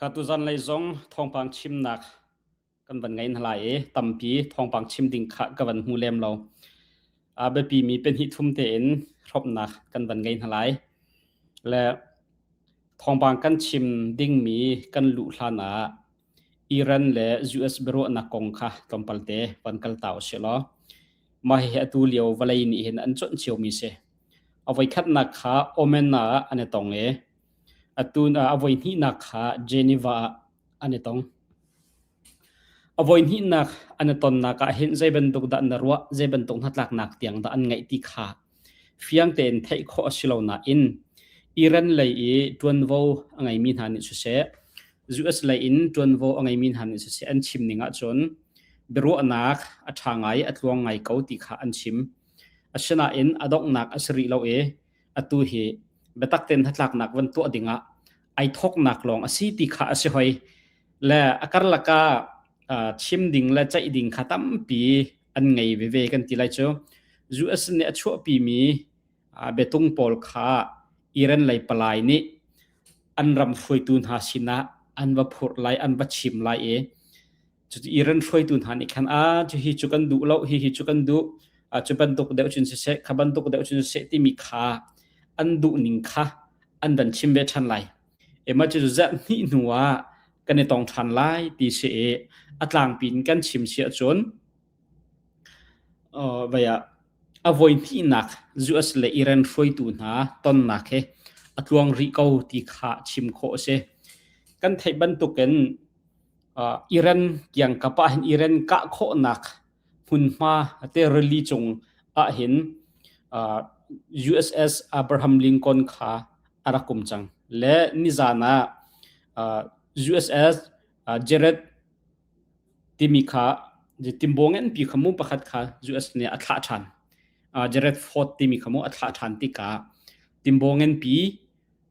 Ka tuzan lei zong thawngpang chimnak kan van ngei hna lai i tampi thawngpang chim ding kha ka van hmu lem lo. A biapi mi pahnih thum tein hrawmnak kan van ngei hna lai. Le thawngpang kan chim dingmi kan luh hlan ah Iran le US biaruahnak kong kha tlawmpal te van kal ta usih law. Mah hihi atu lio vawlei nih hin an cuanh ciomi si. A voikhatnak kha Oman ah an i tong i atu a voihnihnak kha Geneva ah an i tong. A voihnihnak an i tonnak ah hin zei bantuk dah na ruah, zei bantuk hnatlaknak tiang dah an ngeih ti kha fiang tein theih khawh a si lo nain Iran lei i ṭuanvo a ngeimi hna nih siseh, US lei in ṭuanvo a ngeimi hna nih siseh an chim ning ahcun biaruahnak a ṭha ngai, a tluang ngai ko ti kha an chim. Asinain a donghnak a si rih lo i atu hi biatak tein hnatlaknak van tuah dingah ai thawknak lawng a si ti kha a si hoi. Le a karlak ah chim ding le ceih ding kha tampi an ngei veve kan ti lai cu. US nih a chuahpimi biatung pawl kha Iran lei palai nih an ram hruaitu hna sinah an va phurh lai, an va chim lai i cuti Iran hruaitu hna nih khan a cu hi cu kan duh lo, hi hi cu kan duh, cu bantuk deuh cun siseh, kha bantuk deuh cun siseh timi kha an duh ning kha an van chim ve ṭhan lai. Ema cu zarh hnih hnu ah kan i tong ṭhan lai ti si i a tlangpi in kan chim si ahcun vai ah a voi hnihnak US le Iran hruaitu hna tonnak he a tluang rih ko ti kha chim khawh a si. Kan theih bantukin Iran kiangkap ah hin Iran kah khawhnak hmunhma te rili cung ahhin USS Abraham Lincoln kha a rak um cang. Le nizan ah USS Jared timi kha timbo nganpi kha mu pakhat kha US nih a thlah ṭhan. Jared Ford timi kha mu a thlah ṭhan tikah timbo nganpi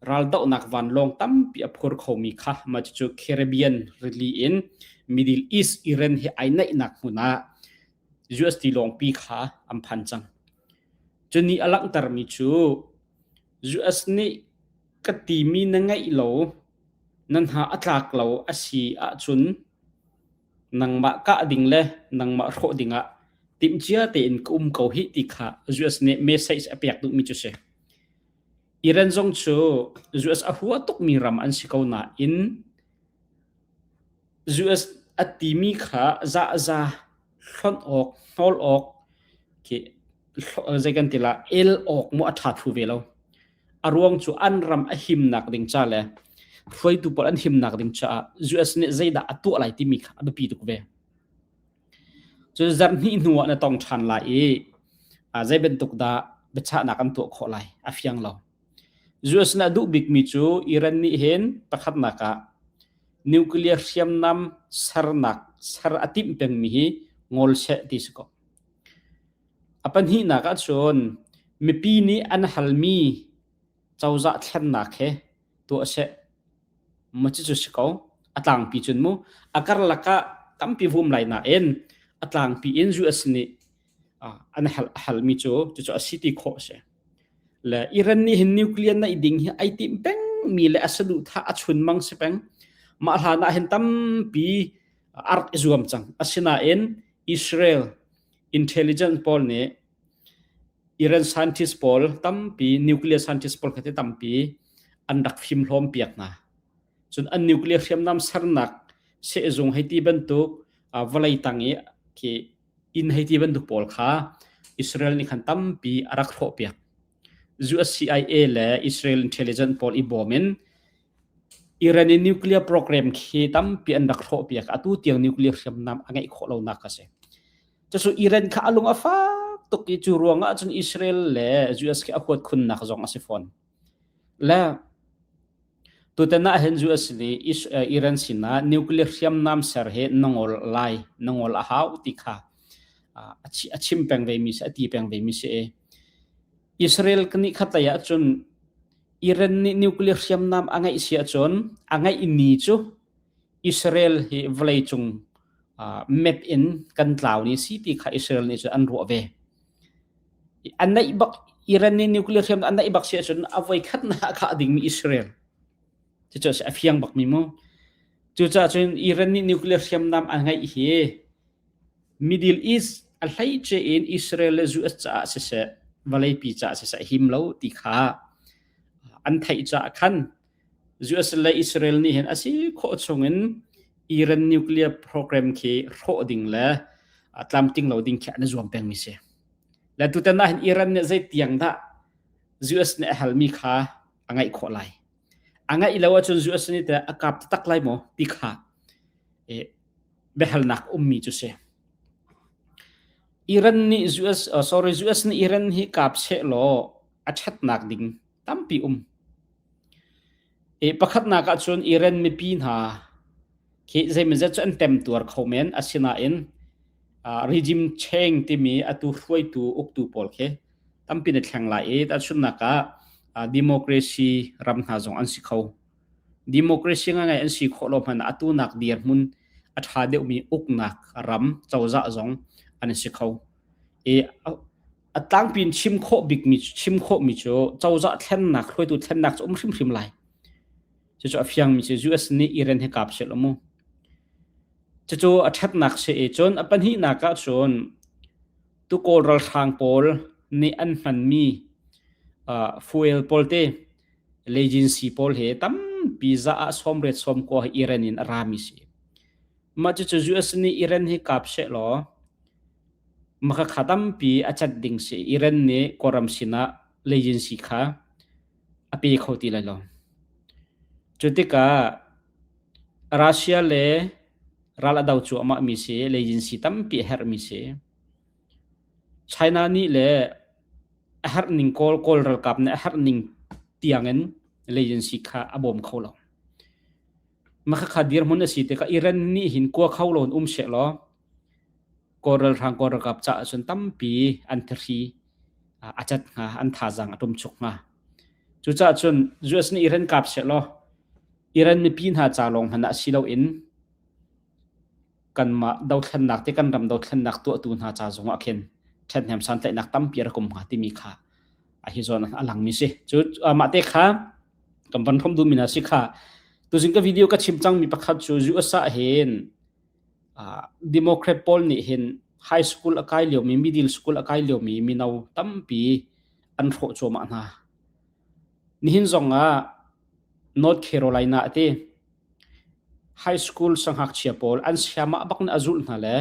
raldohnak vanlawng tampi a phur khomi kha mah cucu Caribbean rili in Middle East Iran he ai naihnak hmun ah US tilawngpi kha an phan cang. Cu nih a langhtermi cu US nih ka timi na ngeih lo, nan hna a tlak lo a si ahcun nangmah kah ding le nangmah hrawh dingah timhcia tein ka um ko hih ti kha US nih message a pek duhmi cu si. Iran zong cu US a hua tukmi ram an si ko nain US a timi kha zahza hlonh awk, hnawl awk khi zei kan ti la el awk mu a ṭha thlu ve lo. A ruang cu an ram a himnak ding ca le hruaitu pawl an himnak ding caah US nih zeidah a tuah lai timi kha a biapi tuk ve. Cun zarhhnih hnu ah na tong ṭhan lai i zei bantuk dah biachahnak an tuah khawh lai a fiang lo. US nih a duh bikmi cu Iran nih hin pakhatnak ah nuclear hriamnam sernak ser a timh pengmi hi ngol seh ti si ko. A pahnihnak ah cun mipi nih an halmi cozah thlennak he tuah seh. Maw cucu si ko. A tlangpi cun mu a karlak ah tampi vum lai nain a tlangpi in US nih an hal halmi cu cucu a si ti khawh a si. Le Iran nih hin nuclear naih ding hi ai tim peng mi le a saduhthah a chun mang si peng. Mah hlan ah hin tampi a rak i zuam cang. Asinain Israel intelligence pawl nih Iran scientist pawl tampi nuclear scientist pawl kha te tampi an rak fimhlawm piak hna. Cun an nuclear hriamnam sernak sehzung hei ti bantuk vawlei tang i khi inn hei ti bantuk pawl kha Israel nih khan tampi a rak hrawh piak. US CIA le Israel intelligence pawl i bawm in Iran i nuclear program khi tampi an rak hrawh piak. Atu tiang nuclear hriamnam a ngeih khawh lonak a si. Cucu Iran kha a lung a fak tuk i cu ruangah cun Israel le US khi a huat khunnak zong a si fawn. Le tutan ah hin US nih Iran sinah nuclear hriamnam ser hi na ngol lai, na ngol a hau ti kha a chim peng ve mi si, a ti peng ve mi si i Israel nih khatlei ah cun Iran nih nuclear hriamnam a ngeih si ahcun a ngeih ni cu Israel hi vawleicung map in kan tlau ni si ti kha Israel nih cun an ruah ve. An neih bak Iran nih nuclear hriam an neih bak si ahcun a voi khat na khah dingmi Israel. Cucu a fiang bak mi mu. Cucaah cun Iran nih nuclear hriamnam a ngeih hi Middle East a hleice in Israel le US caah siseh, vawleipi caah siseh a him lo ti kha an theih caah khan US le Israel nih hin a si khawh chungin Iran nuclear program khi hrawh ding le tlamtling lo ding khi an i zuam pengmi si. Le tutan ah hin Iran nih zei tiang dah US nih a halmi kha a ngaih khawh lai. A ngaih lo ahcun US nih teh a kap taktak lai maw ti kha biahalnak ummi cu si. Iran nih US uh, sorry US nih Iran hi kap seh law a ṭhatnak ding tampi um. E, pakhatnak ahcun Iran mipi hna khi zeimazet cu an temtuar kho men asinain uh, regime change timi atu hruaitu uktu pawl khi tampi na thleng lai i tahchunhnak ah uh, democracy ram hna zong an si kho. Democracy ngai an si khawh lo hmanh ah atu nak dirhmun a ṭha deuhmi uknak ram cozah zong an si kho. I a tlangpi in chim khawh bikmi chim khawhmi cu cozah thlennak hruaitu thlennak cu um hrimhrim lai. Cucu a fiangmi cu US nih Iran hi kap seh law mu. Cucu a ṭhatnak si i cun a pahnihnak ah cun tu Kawl ralhrang pawl nih an hmanmi uh, fuel pawl te agency pawl he tampi za ah sawmriat sawmkua hi Iran in a rami si. Mah cucu US nih Iran hi kap seh law maka kha tampi a cat ding si. Iran nih Kawlram sinah agency kha a pe kho ti lai lo. Cu tikah Russia le ral a do cuahmah mi si, agency tampi a herhmi si. China nih le a herh ning Kawl Kawl ralkap nih a herh ning tiangin agency kha a bawm kho lo. Mah khakha dirhmun a si tikah Iran nih hin kua kho lo in um seh law Kawl ralhrang Kawl ralkap caah cun tampi an thahri a cat hnga, an thazaang a ṭumchuk hnga. Cucaah cun US nih Iran kap seh law Iran mipi hna ca lawng hmanh ah si loin kanmah dothlennak te kan ram dothlennak tuahtu hna ca zongah khin ṭhathnem santlaihnak tampi a rak um hnga timi kha a hi zawn a langmi si. Cu mah te kha kan van hrawm duhmi hna si kha tuzing ka video ka chim cangmi pakhat cu US ah hin Democrat pawl nih hin high school a kai liomi middle school a kai liomi mino tampi an hrawh cuahmah hna. Nihin zongah North Carolina a ti. High school sangngakchia pawl an siamah bak nih a zulh hna le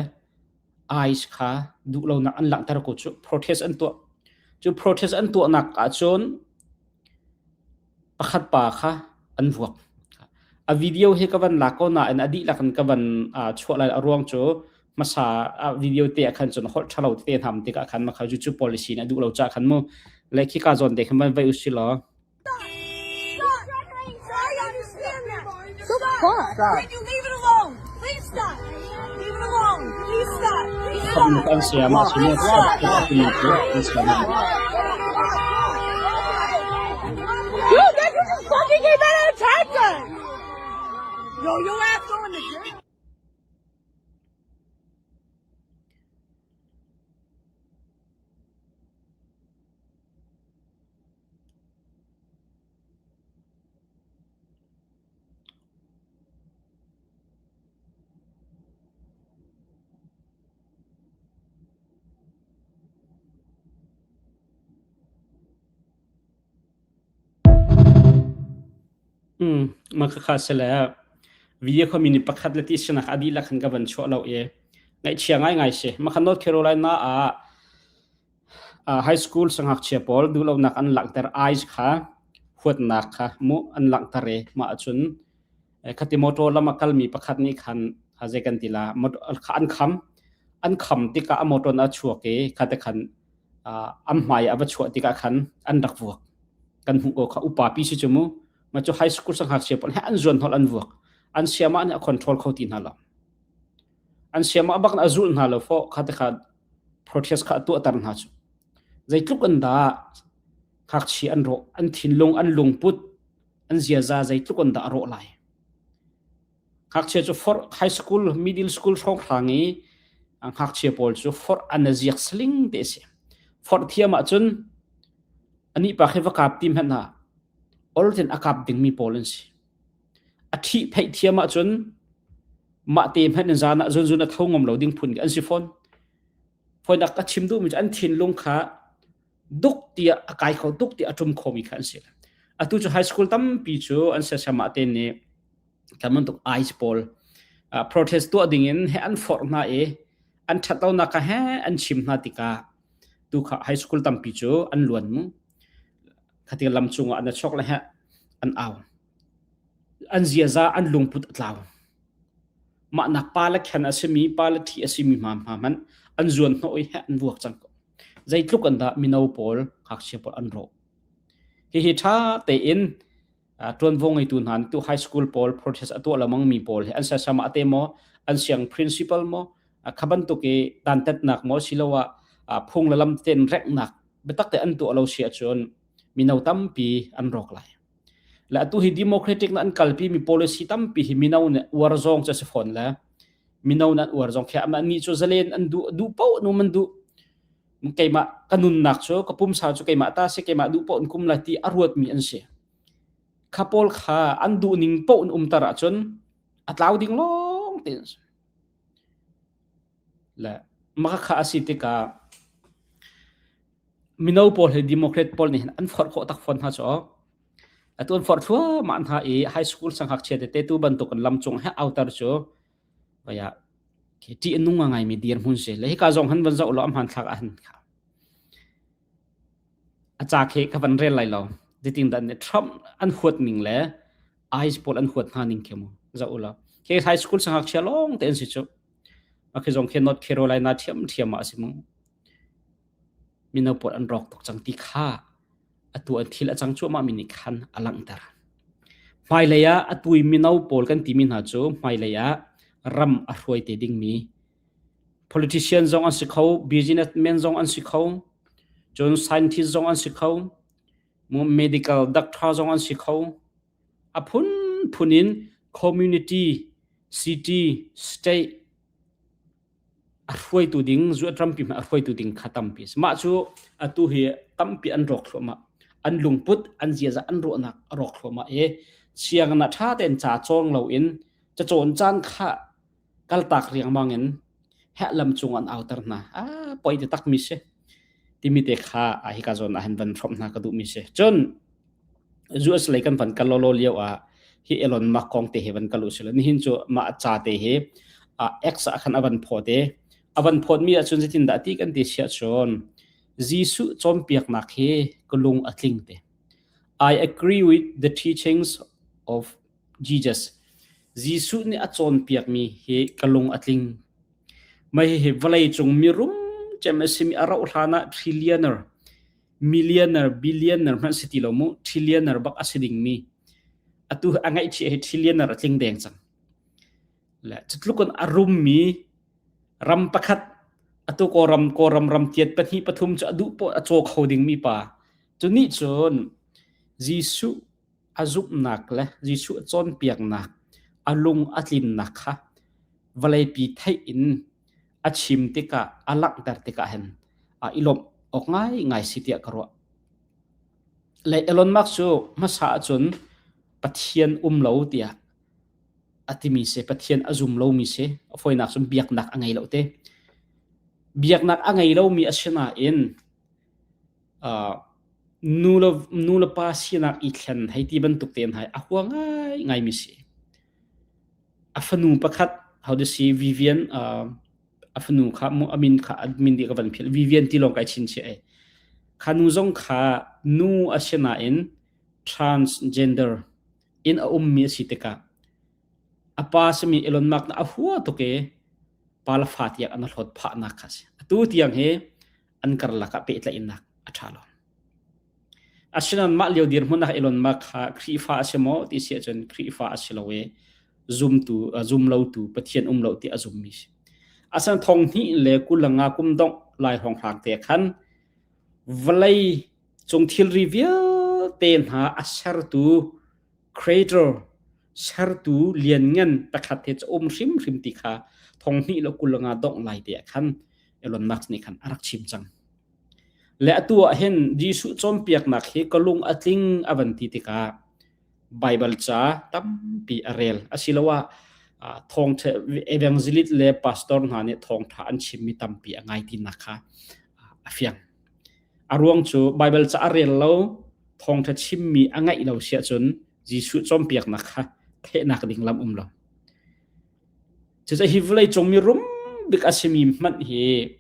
ICE kha duhlonak an langhter ko cu protest an tuah. Cu protest an tuahnak ahcun pakhat pa kha an vuak. A video hi ka van lak ko nain a dihlak in ka van chuah lai a ruang cu hmasa video te ah khan cun holh ṭhalo tete hnam tikah khan makha cu cu policy nih a duh lo caah khan mu le khika zawn te khan van vai usih law Kan sayama si mu kan sayama. Dude, that dude just fucking came out and attacked us! Yo, your ass going to jail. Mm, mah khakha si le video kha mi nih pakhat le ti sinak a dihlak khan ka van chuah lo i ngaihchia ngaingai si. Mah kha North Carolina ah High school sangngakchia pawl duhlonak an langhter ICE kha huatnak kha mu an langhter i mah ahcun khati motor lam a kalmi pakhat nih khan zei kan ti la kha an kham an kham tikah a motor a chuak i khate khan an hmai a va chuah tikah khan an rak vuak kan hmuh ko kha upa pi si cu mu ma cu high school sangngakchia pawl he an zuan hnol an vuak an siama nih a control kho ti hna lo an siama bak a zul hna lo fo khate kha protest kha a tuahter hna cu zeitluk in dah ngakchia an rawh an thinlung an lungput an ziaza zeitluk in dah a rawh lai ngakchia cu for high school middle school hrawnghrang i ngakchia pawl cu forh an ziak saling te si forh thiam ahcun anih pa khi va kap ti hmanh ha olten a kap dingmi pawl an si a ṭhih pheih thiam ahcun. Mah te hmanh in zan ah zunzun a tho ngam lo ding phun an si fawn. Fawinak ka chim duhmi cu an thinlung kha duk tiah a kai kho duk tiah a ṭum khomi kha an si. Atu cu high school tampi cu an siasama te nih kan bantuk ice pawl protest tuah dingin he an forh hna i an ṭhatlonak kha he an chim hna tikah tu kha high school tampi cu an luan mu. Khati lam cungah an chok le he an au. An ziaza an lungput a tlau. Mah nak pa le khen a simi pa le ṭhi a simi hma hma hmanh an zuan hnawh i he an vuak cang ko. Zeitluk an dah mino pawl ngakchia pawl an rawh. Hihi ṭha tein ṭuanvo ngeitu hna nih tu high school pawl protest a tuah lengmang mi pawl hi an siasam ah te maw an siang principal maw kha bantuk i dantatnak maw siloah phung le lam tein renghnak biatak te an tuah lo si ahcun mino tampi an rawk lai. Le atu hi democratic na an kalpi mi policy tampi hi mino nih uar zong cu a si fawn le mino nih an uar zong khi amah nih cu zalen an duh duh paoh nu man duh keimah ka nunnak cu ka pumsa cu keimah ta si keimah duh paoh in kum lai ti a ruatmi an si. Kha pawl kha an duh ning paoh in umter ahcun a tlau ding lawng te an si. Le mah kha a si tikah mino pawl hi Democrat pawl nih hin an forh khawh tak fawn hna cu. Atu an forh thluahmah hna i high school sangngakchia tete tu bantuk in lamcung he autar cu vaya khi ṭih a nung ngaimi dirhmun si. Le hika zong han van zoh law a hmanthlak ah hin kha a ca khi ka van rel lai lo. Zeitin dah nih Trump an huat ning le ICE pawl an huat hna ning khi mu zoh u law. Khi high school sangngakchia lawng te an si cu. Khi zong khi North Carolina ṭhiamṭhiam ah a si mu. Mino pawl an rawk tuk cang ti kha atu an thil a cang cuahmah mi nih khan a langhter. Hmailei ah atu i mino pawl kan timi hna cu hmailei ah ram a hruai te dingmi politician zong an si kho, businessman zong an si kho, cun scientist zong an si kho, medical doctor zong an si kho. A phunphun in community, city, state a hruaitu ding zuatrampi hmanh a hruaitu ding kha tampi a si. Mah cu atu hi tampi an rawk thluahmah. An lungput, an ziaza, an ruahnak a rawk thluahmah i sianginn ah ṭha tein ca cawng loin cacawn caan kha kaltak riangmang in heh lam cung an auter hna. Ah, poi te takmi si. Timi te kha hika zawn ah hin van hrawmh hna ka duhmi si. Cun US lei kan van kal lawlaw lio ah hi Elon Musk kong te hi van kal usila. Nihin cu mah ca te hi X ah khan a van phawt i a van phawt mi ahcun zeitin dah ti kan ti siah cun Jesuh cawnpiaknak hi ka lung a tling te. I agree with the teachings of Jesus. Jesuh nih a cawnpiakmi hi ka lung a tling. Mah hihi vawleicung mirum cem a simi a rauh hlan ah trillionaire millionaire, billionaire hmanh si ti lo mu, trillionaire bak a si dingmi. Atu a ngaihchih hi trillionaire a tling deng cang. Le cutluk in a rummi ram pakhat atu Kawlram Kawlram ram tiat pahnih pathum cu a duh poh a caw kho dingmi pa. Cu nih cun Jesuh a zumhnak le Jesuh a cawnpiaknak a lung a tlinnak kha vawleipi theih in a chim tikah a langhter tikah hin i lawmh awk ngaingai si tiah ka ruah. Le Elon Musk cu hmasa ahcun Pathian um lo tiah a timi si, Pathian a zum lomi si, a fawinak cun biaknak a ngei lo te. Biaknak a ngei lomi a si nain nu le nu le pa sinak i thlen hei ti bantuk tein hai a hua ngaingai mi si. A fanu pakhat how to see Vivian a fanu kha mu a min kha a min di ka van philh Vivian ti lawng kai chinchiah ai. Kha nu zong kha nu a si nain transgender in a ummi a si tikah a pa simi Elon Musk na a hua tuk i pa le fa tiang an hlawt phahnak kha a si. Atu tiang hi an karlak ah pehtlaihnak a ṭha lo. Asinain mah lio dirhmun ah Elon Musk kha Khrihfa a si maw ti si ahcun Khrihfa a si lo i zumtu zum lotu Pathian um lo ti a zummi si. Asinain thong hnih le 25 kum dongh lai hrawnghrang te khan vawlei cung thilri vialte hna a sertu creator sertu lianngan pakhat he cu um hrimhrim ti kha thong hnih le 25 dongh lai te ah khan Elon Musk nih khan a rak chim cang. Le atu ah hin Jesuh cawnpiaknak hi ka lung a tling a van ti tikah Baibal ca tampi a rel asiloah Thawngṭha evangelist le pastor hna nih thawngṭha an chimmi tampi a ngai tinak kha a fiang. A ruang cu Baibal ca a rel lo, thawngṭha chimmi a ngaih lo si ahcun Jesuh cawnpiaknak kha thehnak ding lam um lo. Cucaah hi vawleicung mi rum bik a simi hmanh hi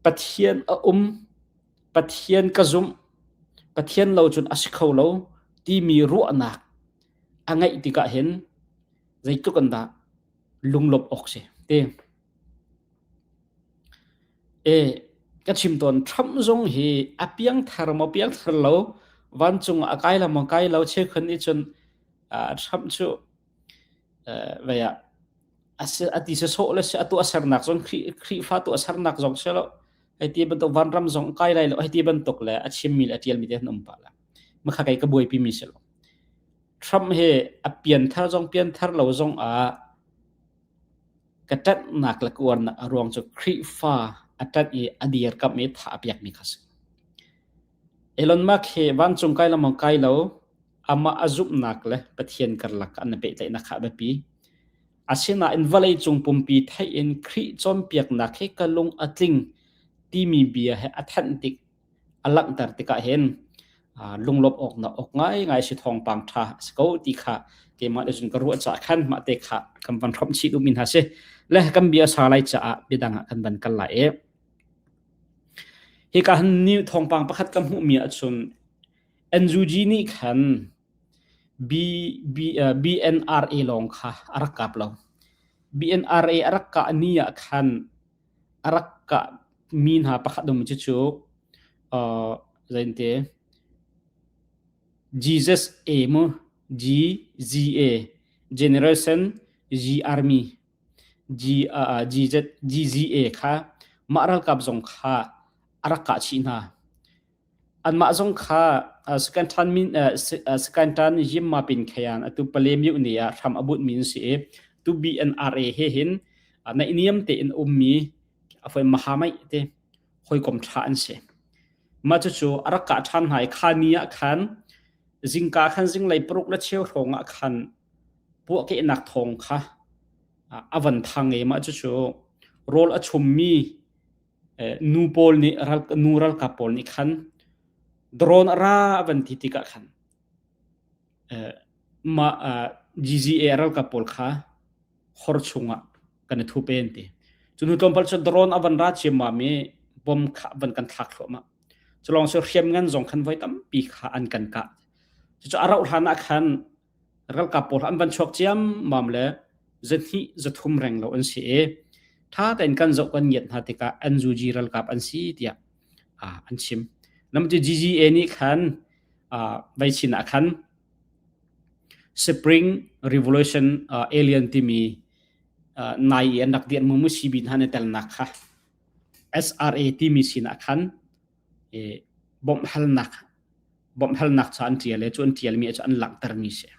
Pathian a um, Pathian ka zumh, Pathian lo cun a si kho lo timi ruahnak a ngeih tikah hin zeitluk in dah lunglawmh awk si ti. E, ka chim tawn Trump zong hi a piangthar maw piangthar lo vancung ah a kai lo maw kai lo cheukhat nih cun Trump cu vei ah a ti sawsawh le a tuahsernak zong Khrihfa tuahsernak zong si lo hei ti bantuk vanram zong kai lai lo hei ti bantuk le a chimmi le a ṭialmi te an um pah la makha kei ka buaipi mi si lo. Trump hi a pianthar zong pianthar lo zong ah ka ṭanhnak le ka uarnak a ruang cu Khrihfa a ṭanh i a dirkamh i thah a piakmi kha si. Elon Musk hi vancung kai lengmang kai lo, amah a zumhnak le Pathian karlak an i pehtlaihnak kha a biapi. Asinain vawleicung pumpi theih in Khrih cawnpiaknak hi ka lung a tling timi bia he a thanh tik a langhter tikah hin lunglawmh awk na awk ngaingai si thawngpang ṭha a si ko ti kha keimah le cun ka ruah caah khan mah te kha kan van hrawmh chih duhmi hna si. Le kan bia sa lai caah biadang ah kan van kal lai i hika han ni thawngpang pakhat ka hmuhmi ahcun NUG nih khan B, B, BNRA lawng kha a rak kap lo. BNRA a rak kah ni ah khan a rak kah mi hna pakhat um cucu zeinte Jesus A mu G G A Generation G Army G G Z G G A kha mah ralkap zong kha a rak kah chih hna. Anmah zong kha Skantan Yimma-pin khayan atu Palemyu ni ah hram a bunhmi an si i tu BNRA he hin naihniam tein ummi a Mahamai te hawikom ṭha an si. Mah cucu a rak kah ṭhan hna i kha ni ah khan zingka khan zinglei paruk le cheu hrawng ah khan puahkehnak thawng kha a van thang i mah cucu rawl a chummi Nu pawl nih nu ralkap pawl nih khan drone a ra a van ti tikah khan mah GZA ralkap pawl kha hor chungah kan i thup e an ti. Cu hnu tlawmpal cu drone a van ra ciammam i bom kha van kan thlak thluahmah. Cu lawng cu hriamngan zong khan voi tampi kha an kan kah. Cucu a rauh hlan ah khan ralkap pawl an van chuak ciammam le zahnih zathum reng lo an si i ṭha tein kan zoh kan ngiat hna tikah NUG ralkap an si tiah an chim. Nam cu GGA nih khan vai chin ah khan Spring Revolution Alien timi nai i an rak dirh mu mu CB hna nih telnak kha SRA timi sinah khan bawmhhalnak bawmhhalnak ca an ṭial i cu an ṭialmi cu an langhtermi si.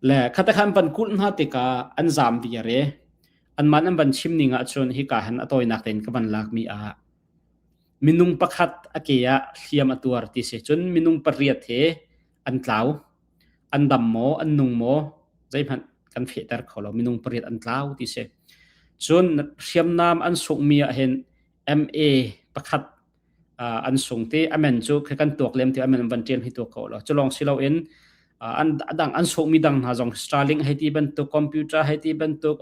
Le khate khan van kulh hna tikah an zaam viar i anmah an van chim ning ahcun hika hin a tawinak tein ka van lakmi ah minung pakhat a ke ah hliam a tuar ti si. Cun minung pariat he an tlau. An dam maw, an nung maw, zeihmanh kan fehter kho lo. Minung pariat an tlau ti si. Cun hriamnam an sunghmi ah hin MA pakhat an sung ti amen cu khi kan tuak lem ti amen van ṭian hi tuak ko lo cu lawng si loin an dang an sungmi dang hna zong Starlink hei ti bantuk computer hei ti bantuk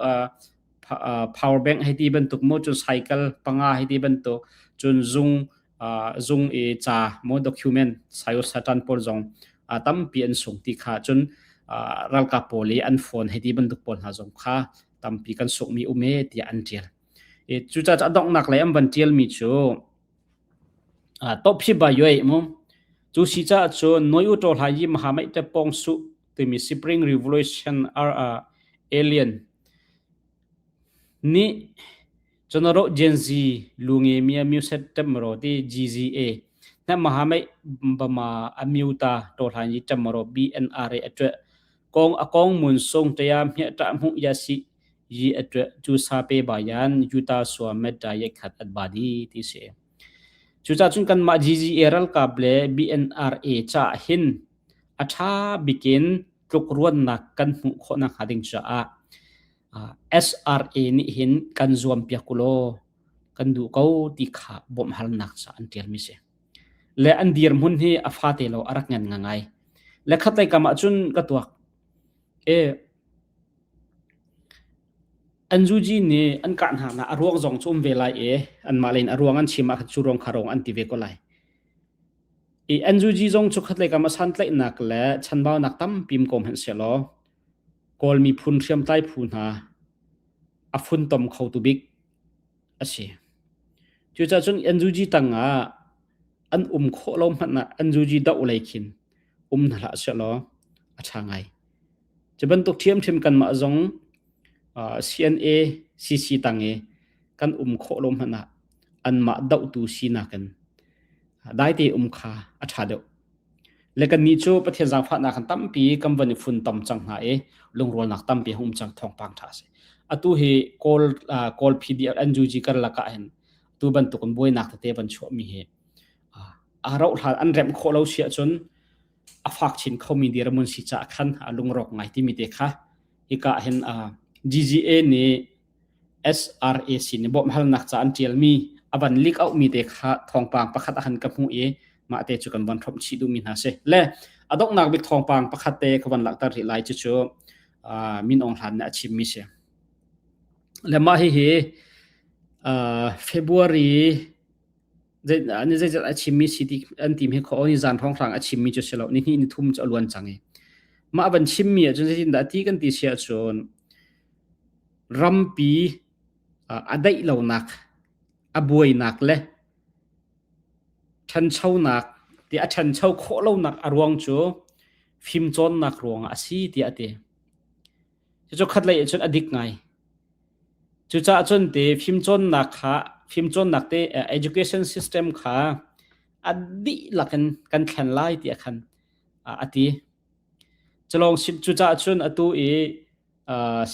power bank hei ti bantuk mo cun cycle panga hei ti bantuk cun zung zung i ca mo document sayo satan pawl zong tampi an sung ti kha cun ralkap pawl i an phone hei ti bantuk pawl hna zong kha tampi kan sungmi um e tiah an ṭial. Cucaah a donghnak lei an van ṭialmi cu Tophi ba yuai mu. Cu si caah cun Noi U Ṭaw Hlai Yi Maha Meih Te Pong Suh timi Spring Revolution Alien nih Chonoro Gen Z lu nge mia myu set temro ti GZA na Maha Meih bama amyuta Ṭaw Hlai Yi Temro BNRA atwe kong akong mun sung ṭaya hmiah ṭah hmuh ya si yi a ṭuah cu sape bayan Utah sua Medda khat at badi ti si. Cucaah cun kanmah GGA ralkap le BNRA caah hin a ṭha bikin tlukruannak kan hmuh khawh nakhnga ding caah SRA nih hin kan zuampiak u law kan duh ko ti kha bawmhhalnak ca an ṭialmi si. Le an dirhmun hi a fate lo a rak ngan ngai. Le khatlei kam ahcun ka tuak. E NUG nih an kah hna nak a ruang zong cu um ve lai i anmah lei in a ruang an chim ah khan cu ruang kha ruang an ti ve ko lai. I NUG zong cu khatlei kam ah santlaihnak le chanbaunak tampi um ko hmanh sehlaw Kawl miphun hriamtlai phu hna a funtom khotu bik a si. Cucaah cun NUG tangah an um khawh lo hmanh ah NUG doh lei khin um hna hlah sehlaw a ṭha ngai. Cu bantuk ṭhiamṭhiam kanmah zong CNA CC tang i kan um khawh lo hmanh ah anmah dohtu sinak in daite um kha a ṭha deuh. Le kannih cu Pathian zaangfahnak kan tampi kan van i funtom cang hna i lungrualnak tampi a um cang thawngpang ṭha a si. Atu hi Kawl Kawl PDF NUG karlak ah hin tu bantuk in buainak tete van chuahmi hi a rauh hlan an remh khawh lo si ahcun a fak chin khomi dirhmun si caah khan a lungrawk ngai timi te kha hika hin GGA nih SRAC nih bawmhhalnak ca an ṭialmi a van leak out mi te kha thawngpang pakhat a han ka hmuh i mah te cu kan van hrawmh chih duhmi hna si. Le a donghnak bik thawngpang pakhat te ka van langhter rih lai cucu Min Aung Hlaing nih a chimmi si. Le mah hihi February ni zeizat a chimmi si ti an tim hi kho ni zan hrawnghrang a chimmi cu si lo ni hnih ni thum cu a luan cang i mah van chimmi ahcun zeitindah ti kan ti si ahcun rampi a daih lonak a buainak le ṭhanchonak ti a ṭhancho khawh lonak a ruang cu fimcawnnak ruangah a si tiah a ti. Cucu khatlei ahcun a dik ngai. Cucaah cun te fimcawnnak kha fimcawnnak te education system kha a dihlak in kan thlen lai tiah khan a ti. Culawng cucaah cun atu i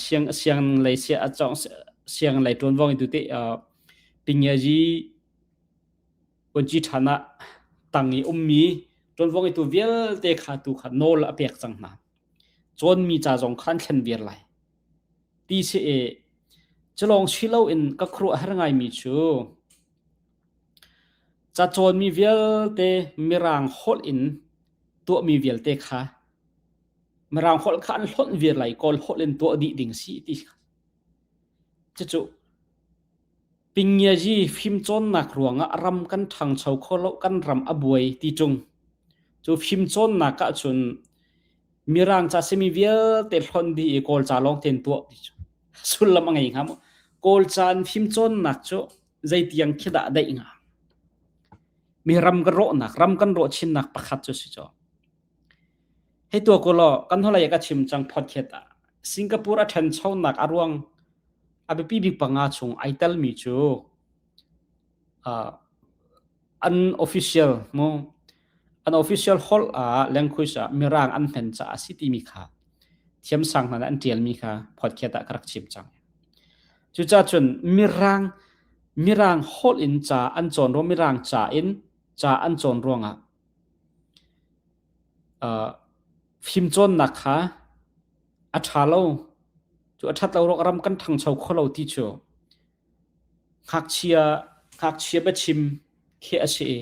siang siang lei siang lei ṭuanvo ngeitu te Pingiazi Vuanci ṭhan ah tang i ummi ṭuanvo ngeitu vialte kha tu kha nawl a pek cang hna. Cawnmi ca zong kha an thlen viar lai. Ti si i culawng si loin ka khuaruahhar ngaimi cu ca cawnmi vialte Mirang holh in tuahmi vialte kha Mirang holh kha an hlonh viar lai Kawl holh in tuah dih ding si ti cucu Pingiazi fimcawnnak ruangah ram kan ṭhangcho kho lo kan ram a buai ti ṭung. Cu fimcawnnak ahcun Mirang ca simi vialte hlonh dih i Kawl ca lawng tein tuah ti cu sullam a ngei hnga maw? Kawl ca in fimcawnnak cu zeitiang khi dah a daih hnga? Mi ram kan rawhnak, ram kan rawh chinnak pakhat cu si cu. Hei tuah ko law, kan hnulei ah ka chim cang podcast ah Singapore a ṭhanchonak a ruang a biapi bik panga chung ai telmi cu uh, an official mu an official holh ah language ah mirang an hman caah a si timi kha thiamsang hna nih an ṭialmi kha podcast ah ka rak chim cang. Cucaah cun mirang mirang holh in ca an cawn ruang mirang ca in ca an cawn ruangah uh, fimcawnnak kha a ṭha lo cu a ṭhat lo ruang ram kan ṭhangcho kho lo ti cu ngakchia ngakchia biachim khi a si i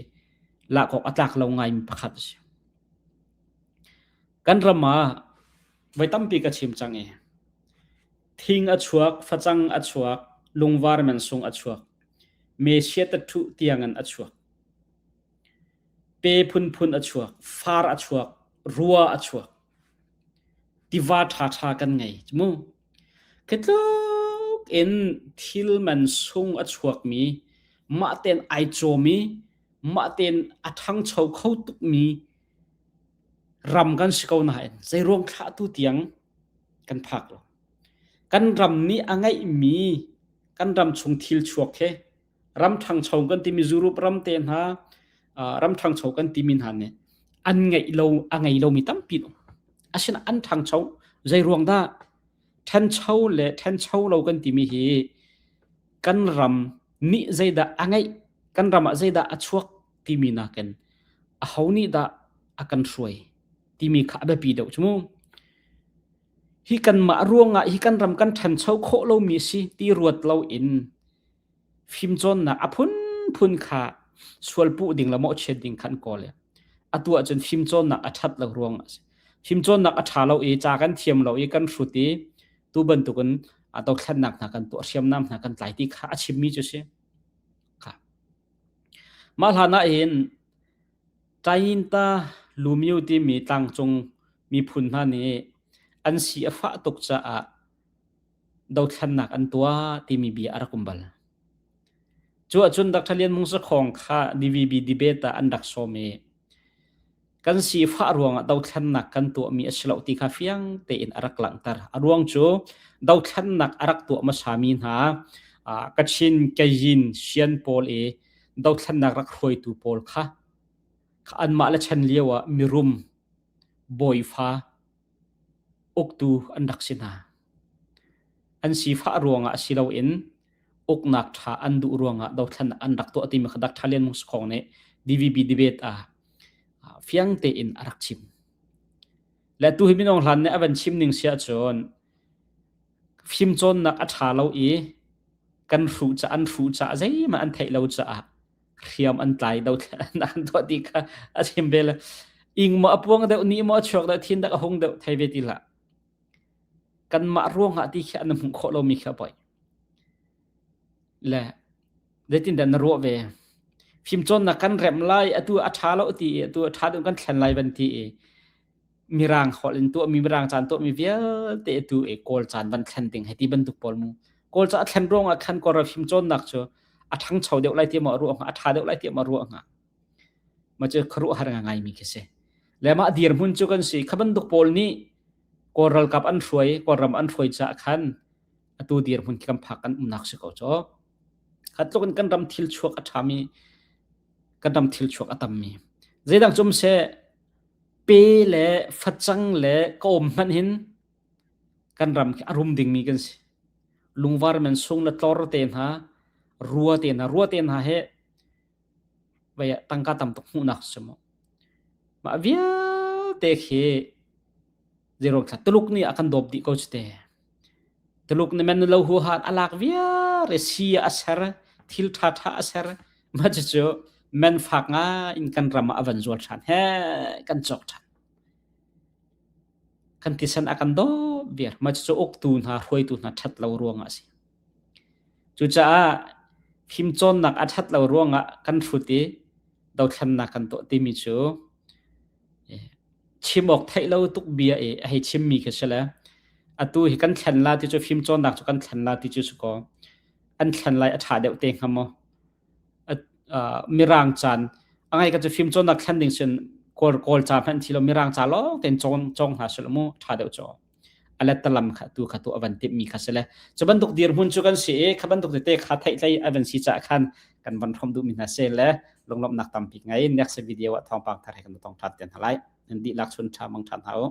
lak awk a tlak lo ngaimi pakhat a si. Kan ram ah voi tampi ka chim cang i thing a chuak, facang a chuak, lungvar mansung a chuak, mesia tatṭhuh tiangin a chuak. Pe phunphun a chuak, far a chuak, rua a chuak. Tiva ṭhaṭha kan ngei mu. Khi tluk in thil man sung a chuakmi, mah tein ai cawmi, mah tein a ṭhangcho kho tukmi ram kan si ko nain zeiruang thlah tu tiang kan phak lo. Kan ram nih a ngeihmi kan ram chung thil chuak he ram ṭhangcho kan timi Europe ram te hna ram ṭhangcho kan timi hna nih an ngeih lo a ngei lomi tampi um. Asinain an ṭhangcho zeiruang dah ṭhancho le ṭhancho lo kan timi hi kan ram nih zeidah a ngeih kan ram ah zeidah a chuak timi nakin aho nih dah a kan hruai timi kha a biapi deuh cu mu. Hi kanmah ruangah hi kan ram kan ṭhancho khawh lomi si ti ruat loin fimcawnnak a phunphun kha sualpuh ding le mawhchiat ding kha an kawl i atu ahcun fimcawnnak a ṭhat lo ruangah a si. Fimcawnnak a ṭha lo i ca kan thiam lo i kan hrut i tu bantukin a dothlennak hna kan tuah hriamnam hna kan tlai ti kha a chimmi cu si. Kha. Mah hlan ah hin Tayinta Lumyu timi tlangcung miphun hna nih an si a fah tuk caah dothlennak an tuah timi bia a rak um bal. Cu ahcun Dr. Lian Hmung Sakhong kha DVB debate ah an rak sawm i kan sifah ruangah dothlennak kan tuahmi a si lo ti kha fiang tein a rak langhter. A ruang cu dothlennak a rak tuah hmasami hna Kachin, Kayin, Shan pawl i dothlennak rak hruaitu pawl kha anmah le chan lio ah mirum bawifa uktu an rak si hna. An sifah ruangah si loin uknak ṭha an duh ruangah dothlennak an rak tuah timi kha Dr. Lian Hmung Sakhong nih DVB debate ah fiang tein a rak chim. Le tu hi minung hlan nih a van chim ning si ahcun fimcawnnak a ṭha lo i kan hruh ca an hruh caah zeihmanh an theih lo caah hriam an tlai dothlennak an tuah ti kha a chim ve le ing maw a puang deuh ni maw a chuak deuh thin dak a hung deuh thei ve ti hlah. Kanmah ruangah ti khi an hmuh khawh lomi khi a poi. Le zeitindah na ruah ve? Fimcawnnak kan remh lai, atu a ṭha lo ti i atu a ṭha deuh kan thlen lai van ti i mirang holh in tuahmi mirang caan tuahmi vialte atu i Kawl caan van thlen ding hei ti bantuk pawl mu. Kawl ca a thlen ruangah khan Kawlram fimcawnnak cu a ṭhangcho deuh lai ti maw a ruah hnga, a ṭha deuh lai ti maw a ruah hnga. Mah cu khuaruahhar ngaimi khi si. Le mah dirhmun cu kan si. Kha bantuk pawl nih Kawl ralkap an hruai, Kawlram an hruai caah khan atu dirhmun khi kan phak kan umnak si ko caw. Kha tluk in kan ram thil chuak a ṭhami, kan ram thil chuak a tammi. Zeidang cum seh, pe le facang le kawm hmanh hin kan ram khi a rum dingmi kan si. Lungvar men sung le tlor te hna, rua te hna, rua te hna he vei ah tangka tam tuk hmuhnak si mu. Mah vialte khi zeiruang thla Tuluk nih a kan dawp dih ko cu te. Tuluk nih men lo huahan a lak viar i si a ser, thil ṭha ṭha a ser. Mah cucu men fak ngai in kan ram ah a van zual ṭhan. He kan cawk ṭhan. Kan tisen a kan dawp viar. Mah cucu uktu hna, hruaitu hna ṭhat lo ruangah a si. Cucaah fimcawnnak a ṭhat lo ruangah kan hrut i dothlennak kan tuah timi cu chim awk theih lo tuk bia i a hei chimmi khi si le atu hi kan thlen la ti cu fimcawnnak cu kan thlen la ti cu si kaw an thlen lai a ṭha deuh te hnga maw? Mirang caan a ngai ka cu fimcawnnak thlen ding cun Kawl Kawl ca hmanh thi lo Mirang ca lawng tein cawng cawng hna seh law mu ṭha deuh cu. A lettalam kha tu kha tu a van timhmi kha si le cu bantuk dirhmun cu kan si i kha bantuk tete kha theihtlei a van si caah khan kan van hrawm duhmi hna si le lunglawmhnak tampi ngei next video ah thawngpang thar he kan tong ṭhan te hna lai. Nan dihlak chun ṭha mang ṭhan hna u.